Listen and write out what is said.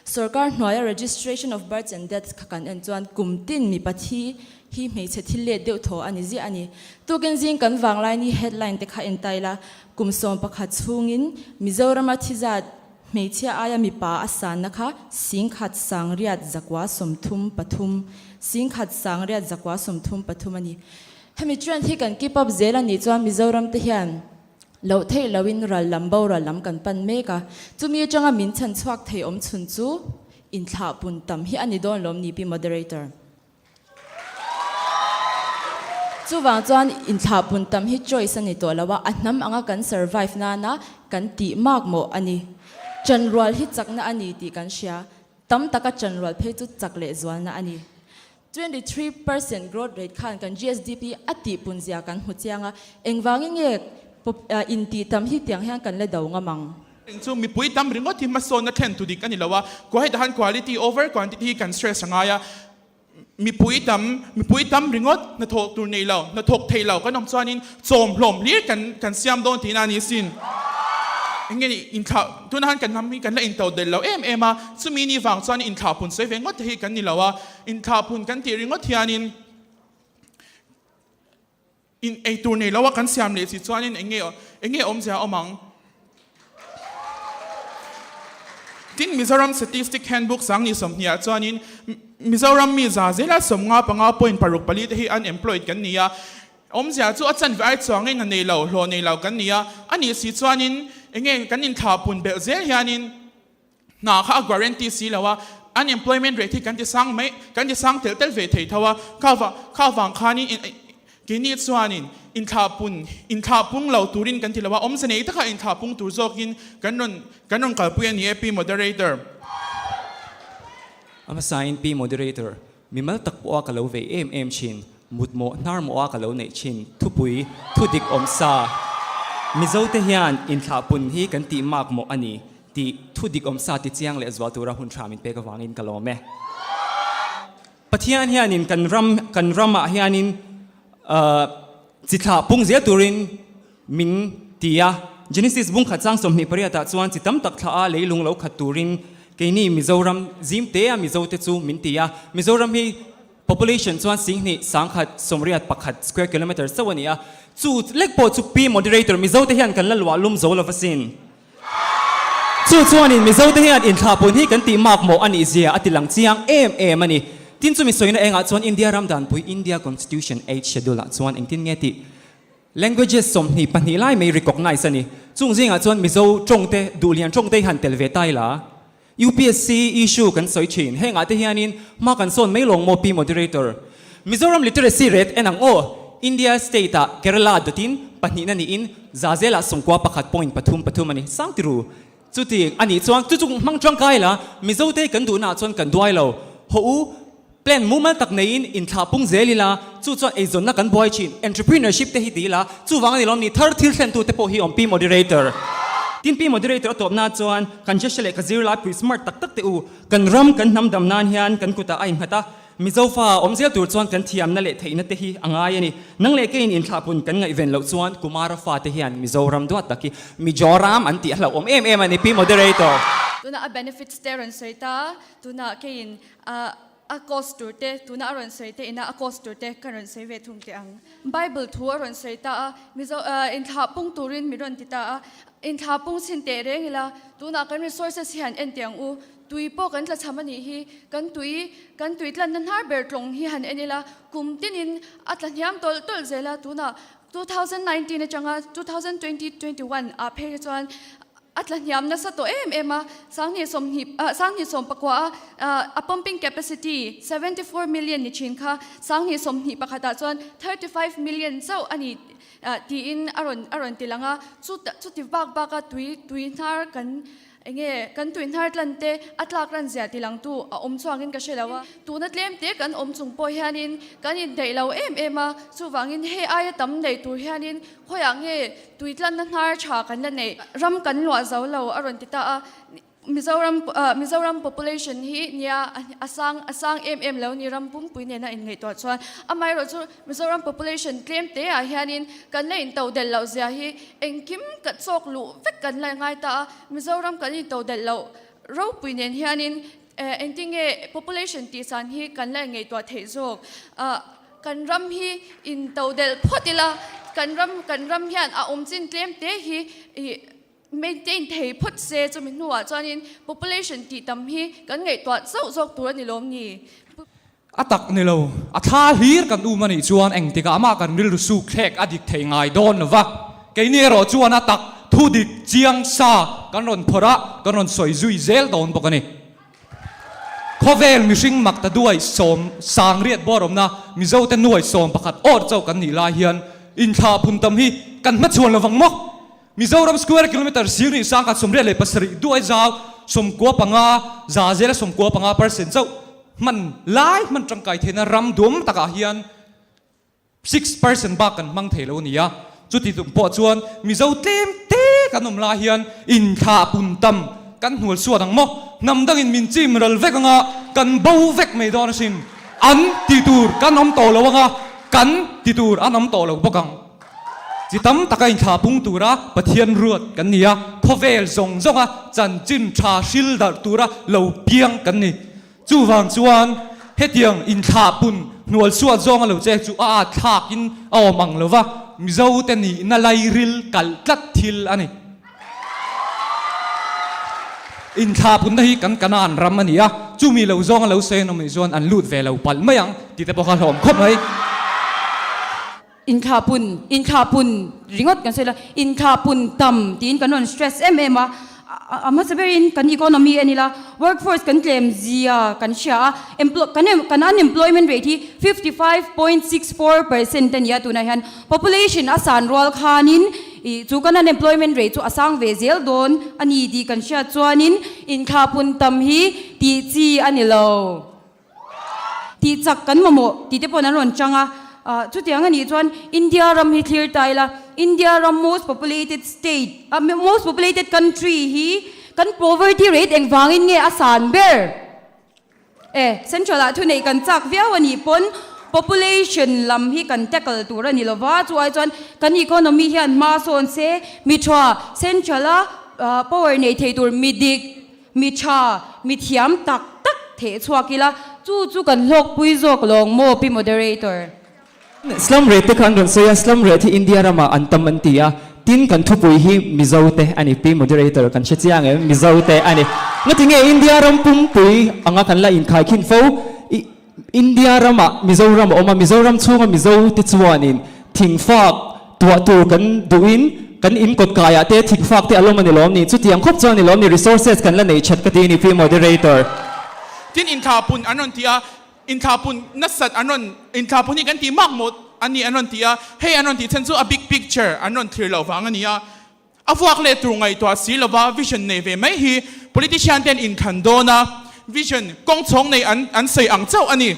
Sorkar hnuaia Registration of Births and Deaths kha kan en chuan kum tin mipa thi hi hmeichhe thil let deuh thaw a ni ziah a ni. Tukin zing kan vanglaini headline te kha en ta ila, kum 11 chhungin Mizorama thi zat hmeichhia aia mipa a sanna kha 1833, 1833 a ni. Hemi trend hi kan keep up zel a nih chuan Mizoram te hian Loh theih loin ral lam boral lam kan pan mek a, chumi atanga min chhan chhuak thei awm chhun chu inthlah pun tam hi a ni dawn lawm ni Pi Moderator. Chuvang chuan inthlah pun tam hi choice a ni tawh lo a, a hnam anga kan survive nana kan tih mak mawh a ni. Chanrual hi chakna a ni tih kan hria, tam taka chanrual phei chu chak leh zualna a ni. 23% growth rate khan kan GSDP a tihpun zia kan hmu chiang a, engvangin nge intih tam hi tiang hian kan la do ngam ang? Eng chu mipui tam ringawt hi hmasawnna thlen tu dik a ni lo a, kua hetah han quality over quantity hi kan stress a ngai a, mipui tam mipui tam ringawt hnathawh tur nei lo, hnathawk thei lo kan awm chuanin chawm hlawm hlir kan kan siam dawn tihna a ni sin. Eng nge ni inthlah tunah han kan hnam hi kan la into del lo em em a, chumi ni vang chuan inthlah pun sawi ve ngawt te hi kan ni lo a, Inthlahphun kan tih ringawt hianin in eitur nei lo a kan siam leh si chuanin eng nge eng nge awmzia a awm ang? Tin, Mizoram Statistic Handbook 2020 ah chuanin Mizoram mi za zela 55 point paruk pali te hi unemployed kan ni a, awmzia chu a chanve ai chuangin a nei lo, hlawh nei lo kan ni a, a nih si chuanin eng nge kan inthlahpun belh zel hianin Hna kha a guarantee si lo a, unemployment rate hi kan ti sang mai, kan ti sang tel tel ve thei tho a, kha va, kha vang khanin in, keini chuanin inthlahpun, inthlahpung lo turin kan ti lo a, awmze nei taka inthlahpung tur zawkin kan rawn, kan rawn kalpui a ni e Pi Moderator. A hmasain Pi Moderator, mimal tak pawha ka lo vei em em thin, mutmawh hnarmawha ka lo neih thin, thupui, thudik awmsa, Mizote hian inthlahpun hi kan tih makmawh a ni. Tih thu dik awm sa ti chiang leh zual tura hun tha min pek avangin ka lawm e. Pathian hianin kan ram kan ramah hianin chi thlah pung zel turin min ti a. Genesis bung khat chang 28 ah chuan chi tam tak thlah a leilung lo khat turin keini Mizoram zim te a Mizo te chu min ti a. Mizoram hi Population chuan 21 81 square kilometre chauh a ni a. Chu lek pawh chu Pi Moderator Mizo te hian kan la luah lum zo lova sin. Chu chuanin Mizo te hian inthlahpun hi kan tih mak mawh a nih zia a ti lang chiang em em a ni. Tin chumi sawina engah chuan India ram danpui India Constitution Eight Schedule ah chuan engtin nge tih Languages 22 lai mai recognise a ni. Chung zingah chuan Mizo tawng te, Duhlian tawng te hi han tel ve ta ila. Upsc issue kan sawi thin. Hengah te hianin hma kan sawn mai lawng maw Pi Moderator? Mizoram literacy rate en ang aw. India state ah Kerala dawtin pahnihna niin Zazelah 91 point pathum pathum a ni. Sang ti ru. Chuti a nih chuan chu chu hmang tangkai la, Mizo te kan duhnaah chuan kan duai lo. Hawh u, plan mumal tak neiin inthlah pung zel ila, chu chuan eizawnna kan buai thin. Entrepreneurship te hi ti ila, chuvang a ni lawm ni thar thil thlentu te pawh hi awm Pi Moderator. Tin Pi Moderator a tawpna chuan kan hre leh ka zirlai pui smart tak tak te u, kan ram kan hnam dam nan hian kan kutah a innghat a, Mizo fa awm zel tur chuan kan thiamna leh theihna te hi a ngai a ni. Nang leh keiin inthlahpun kan ngaihven loh chuan Kumara fate hian Mizoram duat tak hi Mizoram an tih a hlauhawm em em a ni Pi Moderator. Tunah a benefits te a rawn sawi ta, tunah keiin a cost tur te, tuna a rawn sawi te ina a cost tur te ka rawn sawi ve thung teh ang. Bible thu a rawn sawi ta a, Mizo inthlah pung turin min rawn ti ta a, inthlah pung chhin teh reng ila, tunah kan resources hi han en teh ang u, tui pawh kan tlachham a nih hi, kan tui kan tui tlanna hnar ber tlawng hi han en ila, kum tinin a tla hniam tawlh tawlh zel a, tunah 2019 atanga 2020, 21 ah phei hi chuan A tla hniam nasa tawh em em a, 2020 ah 2019 a a pumping capacity 74 million ni thin kha 2021 ah chuan 35 million chauh a ni tiin a rawn a rawn ti lang a, chu chuti bak bak a tui tui hnar kan enge kan tui hnar tlan te a tlak ran zia ti lang tu a awm chuangin ka hre lo a, tuna tlem te kan awm chung pawh hianin kan indaih lo em em a, chuvangin hei aia tam nei tur hianin Khawiah nge tuitlanna hnar tha kan la neih? Ram kan luah zo lo a rawn ti ta a. Mizoram Mizoram population hi nia a sang a sang em em lo ni ram pumpui nena inngaihtuah chuan. Amaherawh chu Mizoram population tlem te ah hianin kan la into delh loh zia hi engkim ka chawk luh vek kan la ngai ta a. Mizoram kan into delh loh ropui nen hianin. Engtinge population tih san hi kan la ngaihtuah theih zawk? Kan ram hi in to delh phawt ila, kan ram kan ram hian a awm chin tlem te hi ih maintain thei phawt se chumi hnuah chuanin population tih tam hi kan ngaihtuah chauh zawk tur a ni lawm ni? A tak ni lo, a thla hlir kan um a nih chuan engtikah mah kan rilru suk thlek a dik thei ngai dawn lo va, keini erawh chuan a tak thu dik chiang sa kan rawn phawrh a, kan rawn sawi zui zel dawn bawk a ni. Khawvel mihring makta duai sawm sangriat bawr awmna Mizote nuai 11 awr chauh kan nih lai hian inthlah phun tam hi kan hmachhuan lovang maw? Mizoram square kilometre sir nih sangkhat 87 duai zau 95 za zela 95 percent chauh hman lai hman tangkai theihna ram duam takah hian 6% bak kan hmang thei lo a ni a, chuti tum pawh chuan Mizo tlem te kan awm lai hian inthlah pun tam kan hnual suat ang maw? Hnam dangin min chim ral vek anga kan bo vek mai dawn asin. An ti tur kan awm tawh lo anga kan ti tur an awm tawh lo bawk ang. Chi tam taka inthlah pung tura Pathian ruat kan ni a, khawvel zawng zawnga chanchin tha hril darh tura lo piang kan ni. Chuvang chuan hetiang inthlah pun hnual suat zawnga lo che chu a at thlakin a awm ang lova, Mizote nihna lairil kalh tlat thil a ni. Inthlah punna hi kan Kanaan ram a ni a, chumi lo zawnga lo sawi an awm nih chuan an lut ve lo palh mai ang tih te pawh kha hlawm khawp mai. Inthlah pun, inthlah pun ringawt kan sawi la, inthlah pun tam tiin kan rawn stress em em a, a hmasa berin kan economy en ila, workforce kan tlem zia kan hria a, kan kan unemployment rate hi 55.64% a ni a tunah hian population a san rual khanin ih chu kan unemployment rate chu a sang ve zel dawn a ni tih kan hriat chuanin inthlah pun tam hi tih chi a ni lo. Tih chak kan mamawh tih te pawhin an rawn chang a, chutiang a nih chuan India ram hi thlir ta ila, India ram most populated state, most populated country hi kan poverty rate engvangin nge a san ber? E, central ah thuneih kan chak viau a nih pawn population lam hi kan tackle tur a ni lova, chu ai chuan kan economy hian hma sawn se, mi tha central a power nei thei tur mi dik, Mi tha, mi thiam tak tak theh chhuak ila, chu chu kan hlawkpui zawk lawng maw Pi Moderator? Slum rate te kha an rawn sawi a, slum rate hi India ramah an tam an ti a, tin kan thupui hi Mizo te a ni Pi Moderator kan hre chiang em, Mizo te a ni. Ngatinge India ram pumpui anga kan la inkhaikhin fo? I India ramah Mizoram a awm a, Mizoram chhunga Mizo te chuanin thingfak tuah tur kan duhin kan in kawt kaiah te thingfak te a lawm a ni lawm ni? Chutiang khawp chuan a ni lawm ni? Resources kan la nei that ka ti a ni Pi Moderator. Tin inthlahpun an rawn ti a, inthlahpun nasat an rawn, inthlahpun hi kan tih mak mawt a ni an rawn ti a, hei an rawn tih chhan chu a big picture an rawn thlir loh vang a ni a. A vuak leh tur ngaihtuah si lova vision nei ve mai hi politician ten inthlan dawn a, vision kawng chhawng nei an an sawi ang chauh a ni.